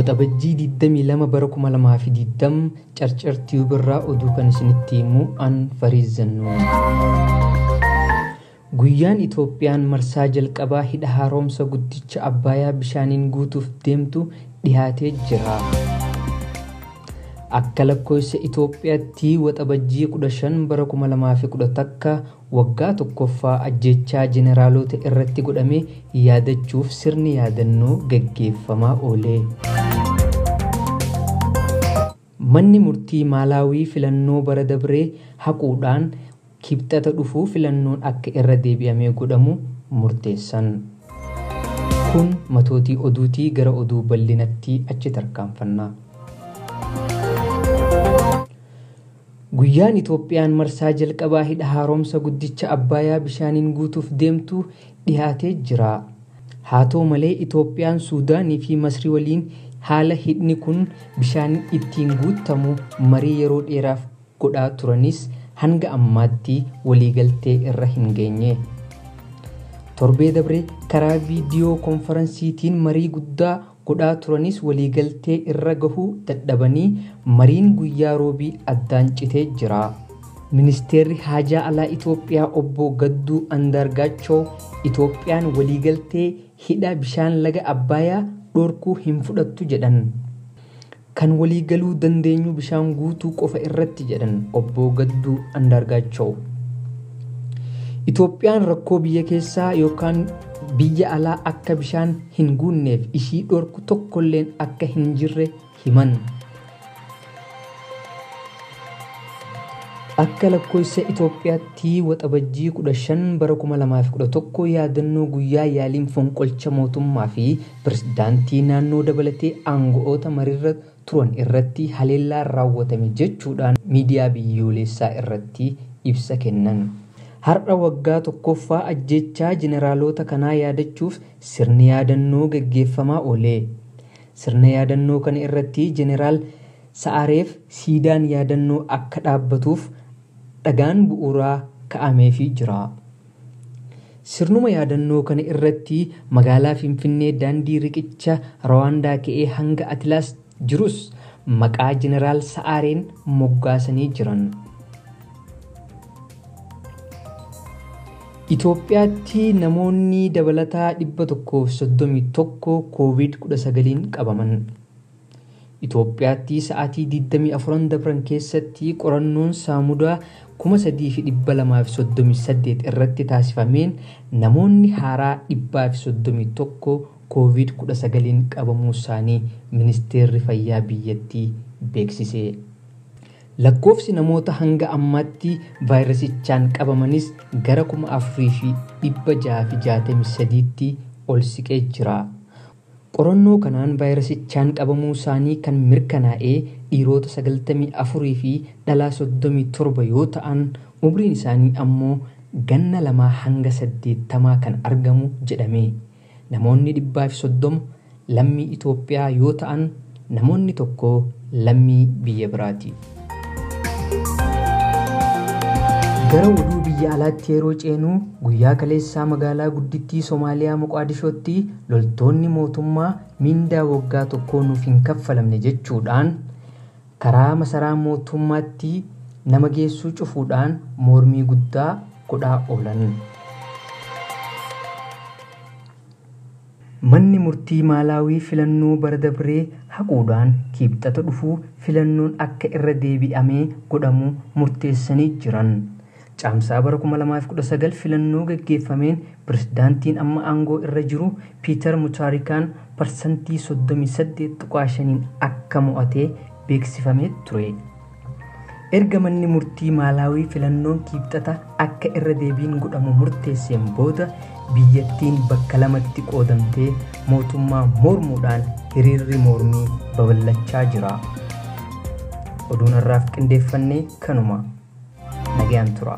Waxabajjii 22 bara 2020 Carcar Tube irraa oduu kan isinitti himu an Fariiz Zannuu. Guyyaan Itoophiyaan marsaa jalqabaa hidha haaromsa guddicha Abbayaa bishaaniin guutuuf deemtu dhiyaatee jira. Akka lakkoofsa Itoophiyaatti waxabajjii 15 bara 2011 waggaa tokkoffaa ajjechaa jeneraalota irratti godhame yaadachuuf sirni yaadannoo gaggeeffamaa oole. Manni murtii Maalaawii filannoo bara dabree haquudhaan kibxata dhufuu filannoon akka irra deebi'amee godhamu murteessan. Kun matootii oduutii gara oduu bal'inatti achi tarkaanfanna. Guyyaan Itoophiyaan marsaa jalqabaa hidha haaromsa guddicha Abbayaa bishaaniin guutuuf deemtu dhiyaatee jira. Haa ta'u malee Itoophiyaan Suudaanii fi Masrii waliin haala hidhni kun bishaan ittiin guutamu marii yeroo dheeraaf godhaa turanis hanga ammaatti waliigaltee irra hin geenye. Torbee dabre karaa viidiyoo konferansiitiin marii guddaa godhaa turanis waliigaltee irra gahuu dadhabanii mariin guyyaa roobii addaan citee jira. Ministeerri Haajaa Alaa Itoophiyaa obbo Gadduu Andargaachoo Itoophiyaan waliigaltee hidha bishaan laga Abbayaa dhorkuu hin fudhattu jedhan. Kan waliigaluu dandeenyu bishaan guutuu qofa irratti jedhan obbo Gadduu Andargaachoo. Itoophiyaan rakkoo biyya keessaa yookaan biyya alaa akka bishaan hin guunneef ishii dhorku tokkolleen akka hin jirre himan. Akka lakkoofsa Itoophiyaatti waxabajjii 15 bara 2011 yaadannoo guyyaa yaaliin fonqolcha mootummaa fi pirezidaantii naannoo dabalatee aango'oota mariirra turan irratti haleellaan raawwatame jechuudhaan miidiyaa biyyoolessaa irratti ibsa kennan. Har'a waggaa tokkoffaa ajjechaa jeneraalota kanaa yaadachuuf sirni yaadannoo gaggeeffamaa oole. Sirna yaadannoo kana irratti jeneraal Sa'aareef siidaan yaadannoo akka dhaabbatuuf dhagaan bu'uuraa ka'ameefii jira. Sirnuma yaadannoo kana irratti magaalaa Finfinnee daandii riqicha Rawaandaa ka'ee hanga Atilaas jirus maqaa jeneraal Sa'aareen moggaasanii jiran. Itoophiyaatti namoonni dabalataa 131 COVID-19 qabaman. Itoophiyaatti sa'aatii 24 dabran keessatti qorannoon saamudaa 3238 irratti taasifameen namoonni haaraa 131 COVID-19 qabamuu isaanii ministeerri fayyaa biyyattii beeksise. Lakkoofsi namoota hanga ammaatti vaayirasichaan qabamanis gara 4663tti ol siqee jira. Qorannoo kanaan vaayirasichaan qabamuu isaanii kan mirkanaa'e dhiirota 94 fi dhalaa 37 yoo ta'an umriin isaanii ammoo ganna 2 hanga 80 kan argamu jedhame. Namoonni 130 lammii Itoophiyaa yoo ta'an namoonni tokko lammii biyya biraati. Gara oduu biyya alaatti yeroo ceenu guyyaa kaleessaa magaalaa guddittii Somaaliyaa Moqaadishootti loltoonni mootummaa mindaa waggaa tokkoo nuuf hin kaffalamne jechuudhaan karaa masaraa mootummaatti nama geessuu cufuudhaan mormii guddaa godhaa oolan. Manni murtii Maalaawii filannoo bara dabree haquudhaan kibxata dhufuu filannoon akka irra deebi'amee godhamu murteessanii jiran. Caamsaa bara 2019 filannoo gaggeeffameen pirezidaantiin amma aangoo irra jiru Piiter Mutaarikaan parsantii 38.5 akka mo'ate beeksifamee ture. Erga manni murtii Maalaawii filannoon kibxata akka irra deebiin godhamu murteesseen booda biyyattiin bakka lamatti qoodamtee mootummaa mormuudhaan hiriirri mormii babal'achaa jira. Oduun har'aaf qindeeffanne kanuma. Nagayaan tura.